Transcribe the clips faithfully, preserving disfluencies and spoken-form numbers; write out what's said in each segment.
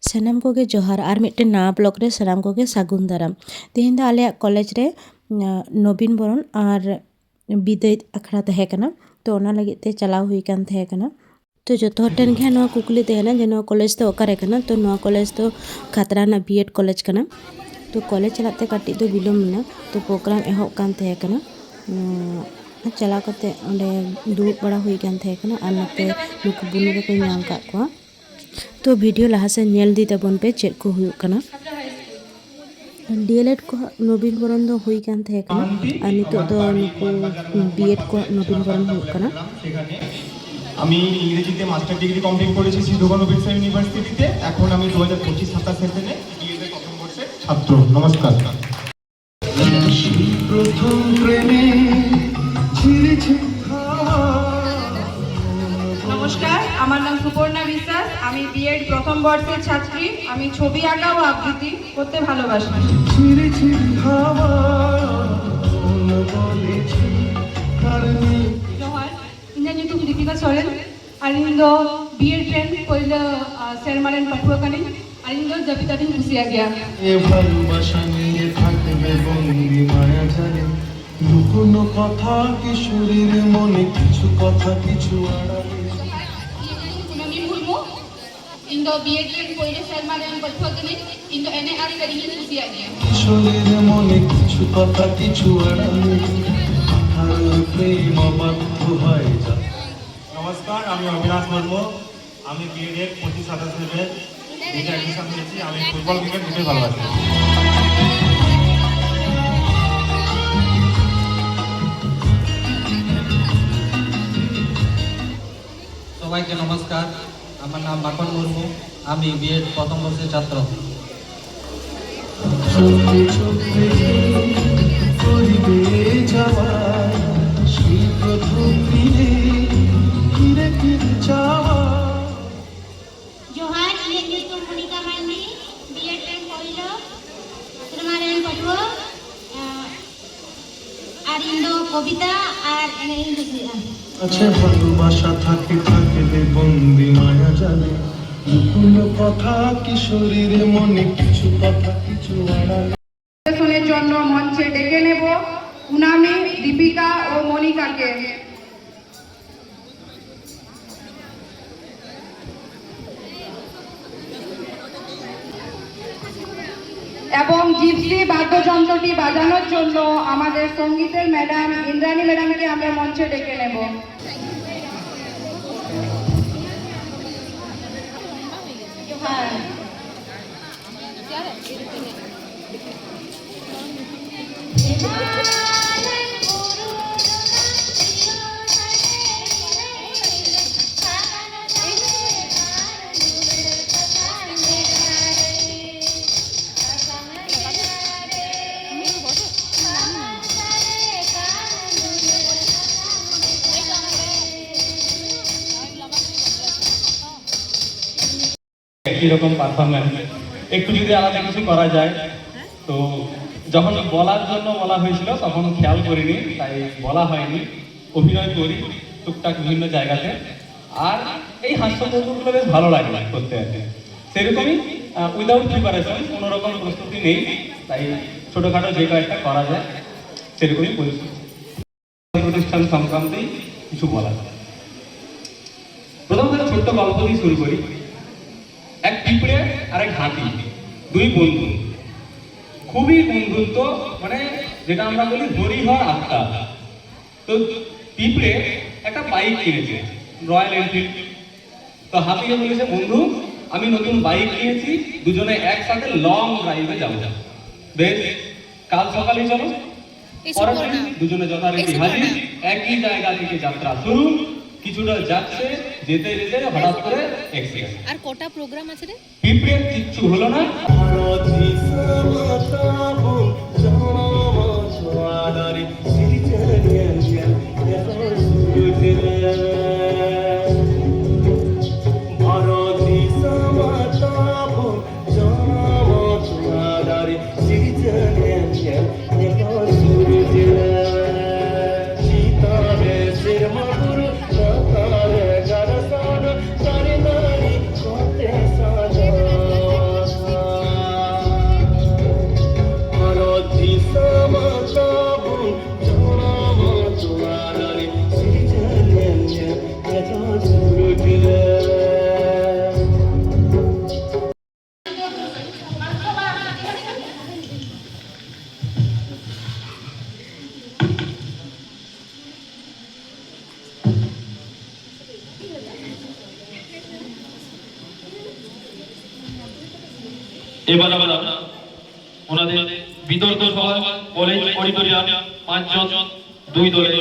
ᱥᱟᱱᱟᱢ ᱠᱚᱜᱮ ᱡᱚᱦᱟᱨ᱾ ᱟᱨ ᱢᱤᱫᱴᱮᱱ ᱱᱟᱣᱟ ᱵᱞᱚᱜ ᱨᱮ ᱥᱟᱱᱟᱢ ᱠᱚᱜᱮ ᱥᱟᱹᱜᱩᱱ ᱫᱟᱨᱟᱢ᱾ ᱛᱮᱦᱮᱧ ᱫᱚ ᱟᱞᱮᱭᱟᱜ ᱠᱚᱞᱮᱡᱽ ᱨᱮ, ᱟᱸ, ᱱᱚᱵᱤᱱ ᱵᱚᱨᱚᱱ ᱟᱨ ᱵᱤᱫᱟᱹᱭ ᱟᱠᱷᱲᱟ ᱛᱟᱦᱮᱸ ᱠᱟᱱᱟ, ᱛᱚ ᱚᱱᱟ ᱞᱟᱹᱜᱤᱫ ᱛᱮ ᱪᱟᱞᱟᱣ ᱦᱩᱭ ᱠᱟᱱ ᱛᱟᱦᱮᱸ ᱠᱟᱱᱟ᱾ ᱛᱚ ᱡᱚᱛᱚ ᱦᱚᱲ ᱴᱷᱮᱱ ᱜᱮ ᱱᱚᱣᱟ ᱠᱩᱠᱞᱤ ᱛᱟᱦᱮᱱᱟ ᱡᱮ ᱱᱚᱣᱟ ᱠᱚᱞᱮᱡᱽ ᱫᱚ ᱚᱠᱟᱨᱮ ᱠᱟᱱᱟ? ᱛᱚ ᱱᱚᱣᱟ ᱠᱚᱞᱮᱡᱽ ᱫᱚ ᱠᱷᱟᱛᱲᱟ ᱨᱮᱱᱟᱜ ᱵᱤ ᱮᱰ ᱠᱚᱞᱮᱡᱽ ᱠᱟᱱᱟ᱾ ᱛᱚ ᱠᱚᱞᱮᱡᱽ ᱪᱟᱞᱟᱜ ᱛᱮ ᱠᱟᱹᱴᱤᱡ ᱫᱚ ᱵᱤᱞᱚᱢ ᱮᱱᱟ᱾ ᱛᱚ ᱯᱨᱳᱜᱨᱟᱢ ᱮᱦᱚᱵ ᱠᱟᱱ ᱛᱟᱦᱮᱸ ᱠᱟᱱᱟ᱾ ᱩᱸ, ᱪᱟᱞᱟᱣ ᱠᱟᱛᱮ ᱚᱸᱰᱮ ᱫᱩᱲᱩᱵ ᱵᱟᱲᱟ ᱦᱩᱭ ᱠᱟᱱ ᱛᱟᱦᱮᱸ ᱠᱟᱱᱟ ᱟᱨ ᱱᱚᱛᱮ ᱱᱩᱠᱩ ᱵᱩᱱᱩ ᱛᱟᱠᱚᱧ ᱧᱟᱢ ᱠᱟᱜ ᱠᱚᱣᱟ᱾ ᱛᱚ ᱵᱷᱤᱰᱤᱭᱳ ᱞᱟᱦᱟ ᱥᱮᱫ ᱧᱮᱞ ᱤᱫᱤ ᱛᱟᱵᱚᱱ ᱯᱮ ᱪᱮᱫ ᱠᱚ ᱦᱩᱭᱩᱜ ᱠᱟᱱᱟ᱾ ᱰᱤ ᱮᱞ ᱮᱰ ᱠᱚᱣᱟᱜ ᱱᱚᱵᱤᱱ ᱵᱚᱨᱚᱱ ᱫᱚ ᱦᱩᱭ ᱠᱟᱱ ᱛᱟᱦᱮᱸ ᱠᱟᱱᱟ ᱟᱨ ᱱᱤᱛᱚᱜ ᱫᱚ ᱱᱩᱠᱩ ᱵᱤ ᱮᱰ ᱠᱚᱣᱟᱜ ᱱᱚᱵᱤᱱ ᱵᱚᱨᱚᱱ ᱦᱩᱭᱩᱜ ᱠᱟᱱᱟ᱾ আমি ইংরেজিতে মাস্টার ডিগ্রি কমপ্লিট করেছি সিধু কানু বিরসা ইউনিভার্সিটিতে। এখন আমি দু হাজার পঁচিশ সাতাশ সেশনে বিএড প্রথম বর্ষের ছাত্র। নমস্কার। প্রথম প্রেমে ঝিরিঝিরি হাওয়া। নমস্কার, আমার নাম সুপর্ণা বিশ্বাস। আমি বিএড প্রথম বর্ষের ছাত্রী। আমি ছবি আঁকা ও আবৃত্তি করতে ভালোবাসি। ঝিরিঝিরি হাওয়া মন বলেছি কারণে। ᱡᱚᱦᱟᱨ, ᱤᱧᱟᱹᱜ ᱧᱩᱛᱩᱢ ᱫᱤᱯᱤᱠᱟ ᱥᱚᱨᱮᱱ᱾ ᱟᱨ ᱤᱧ ᱫᱚ ᱵᱤᱮᱰ ᱨᱮᱱ ᱯᱳᱭᱞᱳ, ᱟᱨ, ᱥᱮᱨᱢᱟ ᱨᱮᱱ ᱯᱟᱹᱴᱷᱩᱣᱟᱹ ᱠᱟᱹᱱᱟᱹᱧ᱾ ᱟᱨ ᱤᱧ ᱫᱚ ᱡᱟᱹᱯᱤᱫ ᱟᱹᱰᱤᱧ ᱠᱩᱥᱤᱭᱟᱜ ᱜᱮᱭᱟ᱾ এ ভালোবাসা নিয়ে থাকবে বন্দি মায়া জালে। লুকোনো কথা কিশোরীর মনে, কিছু কথা কিছু আড়ালে। ᱤᱧ ᱫᱚ ᱠᱩᱱᱟᱹᱢᱤ ᱢᱩᱨᱢᱩ᱾ ᱤᱧ ᱫᱚ ᱵᱤᱮᱰ ᱨᱮᱱ ᱯᱳᱭᱞᱳ ᱥᱮᱨᱢᱟ ᱨᱮᱱ ᱯᱟᱹᱴᱷᱩᱣᱟᱹ ᱠᱟᱹᱱᱟᱹᱧ᱾ ᱤᱧ ᱫᱚ ᱮᱱᱮᱡ ᱟᱹᱰᱤ ᱠᱟᱡᱟᱠ ᱤᱧ ᱠᱩᱥᱤᱭᱟᱜ ᱜᱮᱭᱟ᱾ কিশোরীর মনে কিছু কথা কিছু আড়ালে। আর প্রেম বাধ্য হয়ে যায়। নমস্কার, আমি অবিনাশ মুর্মু। আমি বিএড এর পঁচিশ সাতাশ সেশনে নিজে অ্যাডমিশন নিয়েছি। আমি ফুটবল ক্রিকেট দুটোই ভালোবাসি। সবাইকে নমস্কার। আমার নাম বাপন মুর্মু। আমি বিএড প্রথম বর্ষের ছাত্র। চোখে চোখে করিবে যাওয়া, সেই প্রথম দিনে ফিরে ফিরে চাওয়া। ᱡᱚᱦᱟᱨ, ᱤᱧᱟᱹᱜ ᱧᱩᱛᱩᱢ ᱢᱚᱱᱤᱠᱟ ᱢᱟᱱᱰᱤ, ᱵᱤᱮᱰ ᱨᱮᱱ ᱯᱳᱭᱞᱳ ᱥᱮᱨᱢᱟ ᱨᱮᱱ ᱯᱟᱹᱴᱷᱩᱣᱟᱹ᱾ ᱟᱨ ᱤᱧ ᱫᱚ ᱠᱚᱵᱤᱛᱟ ᱟᱨ ᱮᱱᱮᱡ ᱤᱧ ᱠᱩᱥᱤᱭᱟᱜᱼᱟ᱾ আছে ভালোবাসা থাকে থাকবে বন্দি মায়া জালে। কোনো কথা কিশোরীর মনে কিছু কথা কিছু আড়ালে। পরিবেশনের জন্য মঞ্চে ডেকে নেব কুনামি, দীপিকা ও মনিকাকে। এবং জিপসি বাদ্যযন্ত্রটি বাজানোর জন্য আমাদের সঙ্গীতের ম্যাডাম ইন্দ্রাণী ম্যাডামকে আমরা মঞ্চে ডেকে নেব। হ্যাঁ। একই রকম পারফরমেন্স, একটু যদি আলাদা কিছু করা যায়। তো যখন বলার জন্য বলা হয়েছিল তখন খেয়াল করিনি, তাই বলা হয়নি। অভিনয় করি টুকটাক বিভিন্ন জায়গাতে। আর এই হাস্যকৌতুকগুলো বেশ ভালো লাগে করতে আর কি। সেরকমই, উইদাউট প্রিপারেশন, কোনো রকম প্রস্তুতি নেই, তাই ছোটোখাটো যে কয়েকটা করা যায় সেরকমই পরিস্থিতি। প্রতিষ্ঠান সংক্রান্তই কিছু বলা। প্রথমত একটা ছোট্ট গল্প দিয়ে শুরু করি। এক পিঁপড়ে আর এক হাতি, দুই বন্ধু, খুবই বন্ধুত্ব, মানে যেটা আমরা বলি হরিহর আত্মা। তো পিঁপড়ে একটা বাইক কিনেছে, রয়্যাল এনফিল্ড। তো হাতিকে বলেছে, "বন্ধু, আমি নতুন বাইক কিনেছি, দুজনে একসাথে লং ড্রাইভে যাবো।" বেশ, কাল সকালেই চলো। এসো পরের দিন দুজনে যথারীতি হাজির। একই জায়গা থেকে যাত্রা শুরু। কিছুটা যাচ্ছে, যেতে যেতে হঠাৎ করে অ্যাক্সিডেন্ট। আর কটা প্রোগ্রাম আছে রে? পিঁপড়ের কিচ্ছু হলো না। এবার আমরা ওনাদের বিতর্ক সভা কলেজ অডিটোরিয়াম পাঁচজন দুই দলে।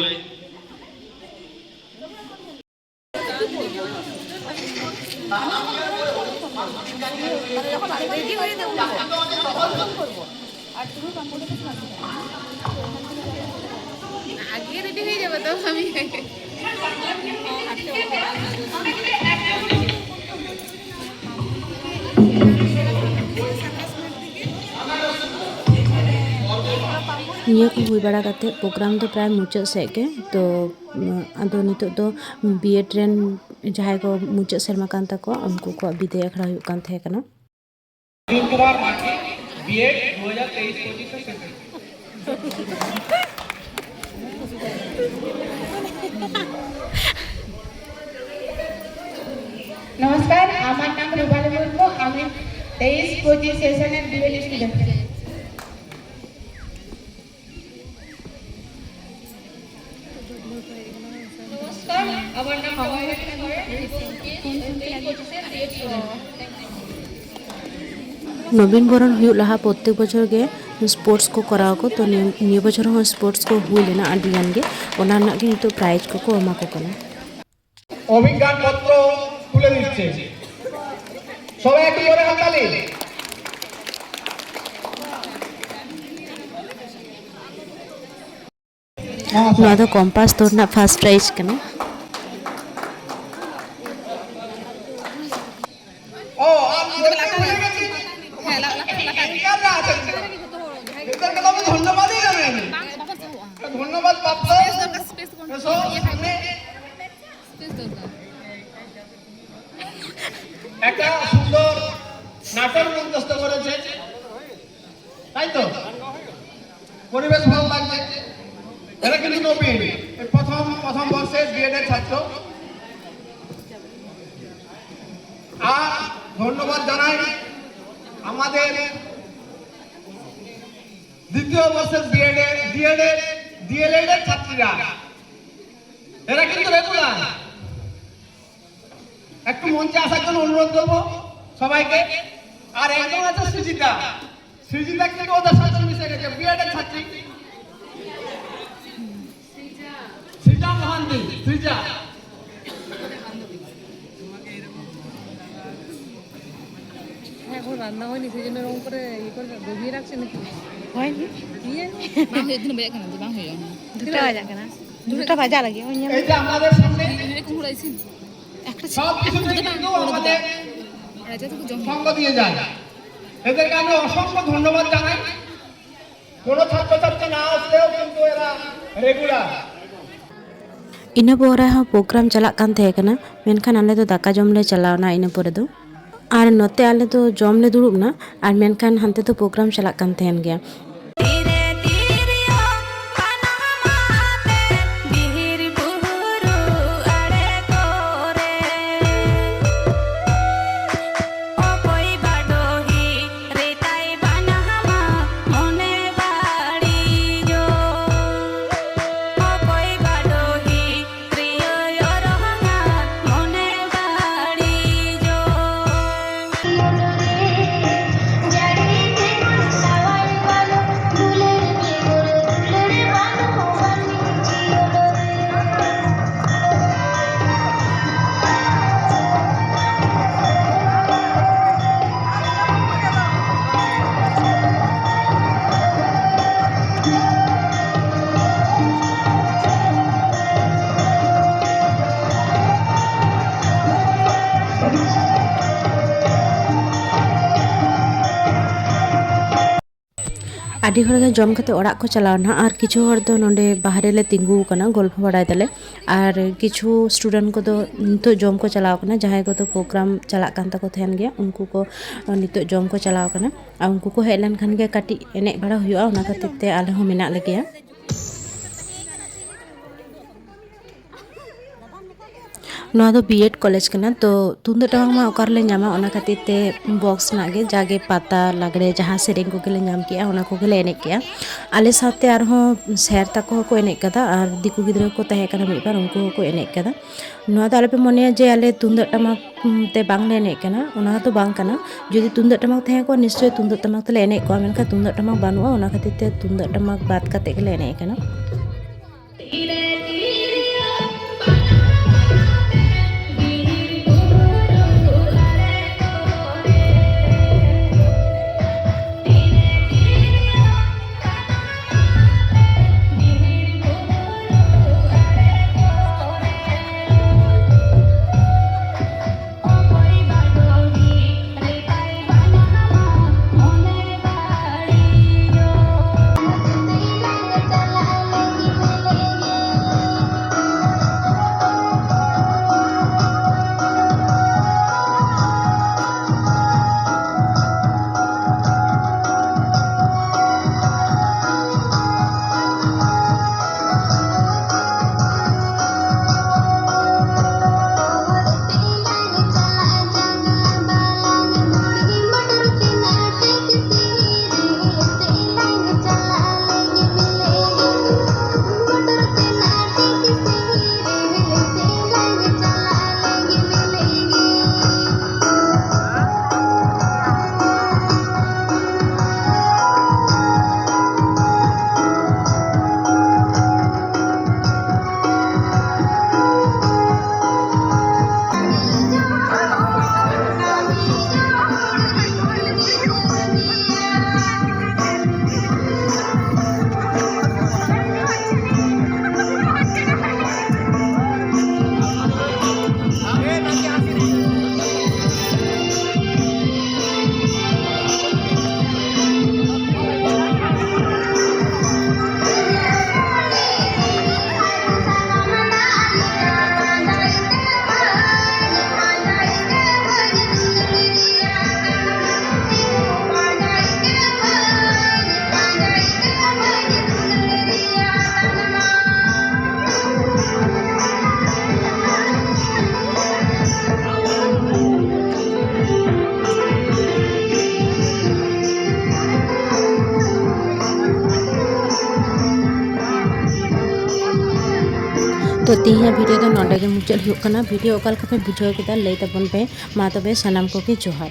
আগে রেডি হয়ে যাবো তো আমি। ᱱᱤᱭᱟᱹ ᱠᱚ ᱦᱩᱭ ᱵᱟᱲᱟ ᱠᱟᱛᱮ ᱯᱨᱳᱜᱨᱟᱢ ᱫᱚ ᱯᱨᱟᱭ ᱢᱩᱪᱟᱹᱫ ᱥᱮᱫ ᱜᱮ᱾ ᱛᱚ ᱟᱫᱚ ᱱᱤᱛᱚᱜ ᱫᱚ ᱵᱤᱭᱮᱰ ᱨᱮᱱ ᱡᱟᱦᱟᱸᱭ ᱠᱚ ᱢᱩᱪᱟᱹᱫ ᱥᱮᱨᱢᱟ ᱠᱟᱱ ᱛᱟᱠᱚᱣᱟ, ᱩᱱᱠᱩ ᱠᱚᱣᱟᱜ ᱵᱤᱫᱟᱹᱭ ᱟᱠᱷᱲᱟ ᱦᱩᱭᱩᱜ ᱠᱟᱱ ᱛᱟᱦᱮᱸ ᱠᱟᱱᱟ᱾ ᱚᱨᱡᱩᱱ ᱠᱩᱢᱟᱨ ᱢᱟᱨᱰᱤ, ᱵᱤᱭᱮᱰ ᱫᱩ ᱦᱟᱡᱟᱨ ᱛᱮᱭᱤᱥ ᱯᱚᱸᱪᱤᱥ ᱥᱮᱥᱚᱱ᱾ নমস্কার, আমার নাম রূপালী মুর্মু, আমি তেইশ পঁচিশ সেশনের বিএড স্টুডেন্ট। নমস্কার, আমার নাম নয়না সিংহ, তেইশ পঁচিশের বিএড স্টুডেন্ট। নবীন বরণ হুᱭᱩᱜ ᱞᱟᱦᱟ ᱯᱨᱚᱛᱮᱠ ᱵᱚᱪᱷᱚᱨ ᱜᱮ ᱥᱯᱳᱨᱴᱥ ᱠᱚ ᱠᱚᱨᱟᱣ ᱟᱠᱚ᱾ ᱛᱚ ᱱᱤᱭᱟᱹ, ᱱᱤᱭᱟᱹ ᱵᱚᱪᱷᱚᱨ ᱦᱚᱸ ᱥᱯᱳᱨᱴᱥ ᱠᱚ ᱦᱩᱭ ᱞᱮᱱᱟ ᱟᱹᱰᱤ ᱜᱟᱱ ᱜᱮ, ᱚᱱᱟ ᱨᱮᱱᱟᱜ ᱜᱮ ᱱᱤᱛᱚᱜ ᱯᱨᱟᱭᱤᱡᱽ ᱠᱚᱠᱚ ᱮᱢᱟ ᱠᱚ ᱠᱟᱱᱟ᱾ অভিজ্ঞান পত্র তুলে দিচ্ছে। সবাই একটু জোরে হাততালি। ᱱᱚᱣᱟ ᱫᱚ ᱠᱚᱢᱯᱟᱥ ᱫᱚ ᱨᱮᱱᱟᱜ ᱯᱷᱟᱥᱴ ᱯᱨᱟᱭᱤᱡᱽ ᱠᱟᱱᱟ᱾ ᱚ, ᱟᱨ ᱢᱤᱫᱴᱟᱝ ᱠᱩᱞᱤ ᱠᱟᱛᱮ ᱦᱮᱸ, ᱞᱟ-, ᱞᱟ-, ᱞᱟ-, ᱞᱟ-, ᱮᱱᱠᱟᱨ ᱨᱮ ᱟᱪᱪᱷᱟ, ᱟᱪᱪᱷᱟ᱾ ᱮᱱᱠᱟᱨ ᱠᱚᱫᱚ ᱟᱵᱚ ᱫᱷᱚᱱᱭᱚᱵᱟᱫ ᱜᱮ ᱧᱟᱢ ᱮᱱᱟ᱾ ᱵᱟᱝ, ᱵᱟᱵᱚᱱ ᱥᱟᱦᱚᱵᱼᱟ᱾ ᱫᱷᱚᱱᱭᱚᱵᱟᱫ ᱯᱨᱟᱯᱛᱚ᱾ ᱥᱯᱮᱥ ᱫᱚᱨᱠᱟর, ᱥᱯᱮᱥ ᱠᱚ ᱮᱥᱚ, ᱤᱭᱟᱹ ᱠᱷᱟᱡ ᱫᱚ᱾ ᱥᱟᱢᱱᱮ᱾ ᱥᱯᱮᱥ ᱫᱚᱨᱠᱟর᱾ একটা সুন্দর নাটক মঞ্চস্থ করেছে, তাই তো? পরিবেশ ভালো লাগছে। এরা কিন্তু নবীন, এই প্রথম, প্রথম বর্ষের বিএড এর ছাত্র। আর ধন্যবাদ জানাই আমাদের দ্বিতীয় বর্ষের বিএড এর, ডিএড এর, ডিএলএড এর ছাত্রীরা, এরা কিন্তু রেগুলার। একটু মঞ্চে আসার জন্য অনুরোধ করবো সবাইকে। আর একজন আছে সৃজিতা। সৃজিতা কিন্তু ওদের সাথে মিশে গেছে, বিএড এর ছাত্রী। সৃজা মহান্তি, সৃজা। এখন রান্না হয়নি, সেই জন্য এরকম করে ইয়ে করে ডুবিয়ে রাখছে নাকি? হয়নি। কি জানি। ᱵᱟᱝ ᱦᱩᱭᱩᱜ ᱠᱟᱱᱟ, ᱵᱟᱝ ᱦᱩᱭᱩᱜ ᱠᱟᱱᱟ᱾ ᱫᱩᱴᱟ ᱵᱟᱡᱟᱜ ᱠᱟᱱᱟ, ᱫᱩᱴᱟ ᱵᱟᱡᱟᱜ ᱞᱟᱹᱜᱤᱫ᱾ ᱳᱭ ᱧᱮᱞ ᱢᱮ᱾ ᱮᱭ ᱡᱮ ᱟᱢᱟᱫᱮᱨ ᱥᱟᱢᱱᱮ ᱮᱨᱚᱠᱚᱢ ᱦᱚᱲ ᱤᱥᱤᱱ᱾ একটা সব কিছু থেকে কিন্তু আমাদের রাজা তো জমে। সঙ্গ দিয়ে যায়। এদেরকে আমি অসংখ্য ধন্যবাদ জানাই। কোনো ছাত্রছাত্রী না আসলেও কিন্তু এরা রেগুলার। ᱤᱱᱟᱹ ᱯᱚᱨᱮ ᱦᱚᱸ ᱯᱨᱳᱜᱨᱟᱢ ᱪᱟᱞᱟᱜ ᱠᱟᱱ ᱛᱟᱦᱮᱸ ᱠᱟᱱᱟ, ᱢᱮᱱᱠᱷᱟᱱ ᱟᱞᱮ ᱫᱚ ᱫᱟᱠᱟ ᱡᱚᱢ ᱞᱮ ᱪᱟᱞᱟᱣ ᱮᱱᱟ ᱤᱱᱟᱹ ᱯᱚᱨᱮ ᱫᱚ᱾ ᱟᱨ ᱱᱚᱛᱮ ᱟᱞᱮ ᱫᱚ ᱡᱚᱢ ᱞᱮ ᱫᱩᱲᱩᱵ ᱮᱱᱟ, ᱟᱨ ᱢᱮᱱᱠᱷᱟᱱ ᱦᱟᱱᱛᱮ ᱫᱚ ᱯᱨᱳᱜᱨᱟᱢ ᱪᱟᱞᱟᱜ ᱠᱟᱱ ᱛᱟᱦᱮᱱ ᱜᱮᱭᱟ᱾ ᱟᱹᱰᱤ ᱦᱚᱲ ᱜᱮ ᱡᱚᱢ ᱠᱟᱛᱮ ᱚᱲᱟᱜ ᱠᱚ ᱪᱟᱞᱟᱣ ᱮᱱᱟ, ᱟᱨ ᱠᱤᱪᱷᱩ ᱦᱚᱲ ᱫᱚ ᱱᱚᱰᱮ ᱵᱟᱦᱨᱮ ᱞᱮ ᱛᱤᱸᱜᱩ ᱟᱠᱟᱱᱟ, ᱜᱚᱞᱯᱷᱚ ᱵᱟᱲᱟᱭ ᱫᱟᱞᱮ᱾ ᱟᱨ ᱠᱤᱪᱷᱩ ᱥᱴᱩᱰᱮᱱᱴ ᱠᱚᱫᱚ ᱱᱤᱛᱚᱜ ᱡᱚᱢ ᱠᱚ ᱪᱟᱞᱟᱣ ᱟᱠᱟᱱᱟ, ᱡᱟᱦᱟᱸᱭ ᱠᱚᱫᱚ ᱯᱨᱳᱜᱨᱟᱢ ᱪᱟᱞᱟᱜ ᱠᱟᱱ ᱛᱟᱠᱚ ᱛᱟᱦᱮᱱ ᱜᱮᱭᱟ, ᱩᱱᱠᱩ ᱠᱚ ᱱᱤᱛᱚᱜ ᱡᱚᱢ ᱠᱚ ᱪᱟᱞᱟᱣ ᱟᱠᱟᱱᱟ᱾ ᱟᱨ ᱩᱱᱠᱩ ᱠᱚ ᱦᱮᱡ ᱞᱮᱱᱠᱷᱟᱱ ᱜᱮ ᱠᱟᱹᱴᱤᱡ ᱮᱱᱮᱡ ᱵᱟᱲᱟ ᱦᱩᱭᱩᱜᱼᱟ, ᱚᱱᱟ ᱠᱷᱟᱹᱛᱤᱨ ᱛᱮ ᱟᱞᱮ ᱦᱚᱸ ᱢᱮᱱᱟᱜ ᱞᱮᱜᱮᱭᱟ᱾ ᱱᱚᱣᱟ ᱫᱚ ᱵᱤ ᱮᱰ ᱠᱚᱞᱮᱡᱽ ᱠᱟᱱᱟ, ᱛᱚ ᱛᱩᱢᱫᱟᱹᱜ ᱴᱟᱢᱟᱠ ᱢᱟ ᱚᱠᱟ ᱨᱮᱞᱮ ᱧᱟᱢᱟ, ᱚᱱᱟ ᱠᱷᱟᱹᱛᱤᱨ ᱛᱮ ᱵᱚᱠᱥ ᱨᱮᱱᱟᱜ ᱜᱮ ᱡᱟᱜᱮ ᱯᱟᱛᱟ ᱞᱟᱜᱽᱲᱮ ᱡᱟᱦᱟᱸ ᱥᱮᱨᱮᱧ ᱠᱚᱜᱮ ᱞᱮ ᱧᱟᱢ ᱠᱮᱜᱼᱟ, ᱚᱱᱟ ᱠᱚᱜᱮ ᱞᱮ ᱮᱱᱮᱡ ᱠᱮᱜᱼᱟ᱾ ᱟᱞᱮ ᱥᱟᱶᱛᱮ ᱟᱨᱦᱚᱸ ᱥᱮᱨ ᱛᱟᱠᱚ ᱦᱚᱸᱠᱚ ᱮᱱᱮᱡ ᱠᱟᱫᱟ ᱟᱨ ᱫᱤᱠᱩ ᱜᱤᱫᱽᱨᱟᱹ ᱠᱚ ᱛᱟᱦᱮᱸ ᱠᱟᱱᱟ ᱢᱤᱫ ᱵᱟᱨ, ᱩᱱᱠᱩ ᱦᱚᱸᱠᱚ ᱮᱱᱮᱡ ᱠᱟᱫᱟ᱾ ᱱᱚᱣᱟ ᱫᱚ ᱟᱞᱚᱯᱮ ᱢᱚᱱᱮᱭᱟ ᱡᱮ ᱟᱞᱮ ᱛᱩᱢᱫᱟᱹᱜ ᱴᱟᱢᱟᱠ ᱛᱮ ᱵᱟᱝᱞᱮ ᱮᱱᱮᱡ ᱠᱟᱱᱟ, ᱚᱱᱟ ᱫᱚ ᱵᱟᱝ ᱠᱟᱱᱟ᱾ ᱡᱩᱫᱤ ᱛᱩᱢᱫᱟᱹᱜ ᱴᱟᱢᱟᱠ ᱛᱟᱦᱮᱸ ᱠᱚᱜᱼᱟ, ᱱᱤᱥᱪᱳᱭ ᱛᱩᱢᱫᱟᱹᱜ ᱴᱟᱢᱟᱠ ᱛᱮᱞᱮ ᱮᱱᱮᱡ ᱠᱚᱜᱼᱟ, ᱢᱮᱱᱠᱷᱟᱱ ᱛᱩᱢᱫᱟᱹᱜ ᱴᱟᱢᱟᱠ ᱵᱟᱹᱱᱩᱜᱼᱟ, ᱚᱱᱟ ᱠᱷᱟᱹᱛᱤᱨ ᱛᱮ ᱛᱩᱢᱫᱟᱹᱜ ᱴᱟᱢᱟᱠ ᱵᱟᱫ ᱠᱟᱛᱮ ᱜᱮᱞᱮ ᱮᱱᱮᱡ ᱠᱟᱱᱟ᱾ ᱛᱮᱦᱮᱧᱟᱜ ᱵᱷᱤᱰᱤᱭᱳ ᱫᱚ ᱱᱚᱰᱮ ᱜᱮ ᱢᱩᱪᱟᱹᱫ ᱦᱩᱭᱩᱜ ᱠᱟᱱᱟ᱾ ᱵᱷᱤᱰᱤᱭᱳ ᱚᱠᱟ ᱞᱮᱠᱟ ᱯᱮ ᱵᱩᱡᱷᱟᱹᱣ ᱠᱮᱫᱟ, ᱞᱟᱹᱭ ᱛᱟᱵᱚᱱ ᱯᱮ᱾ ᱢᱟ ᱛᱚᱵᱮ, ᱥᱟᱱᱟᱢ ᱠᱚᱜᱮ ᱡᱚᱦᱟᱨ᱾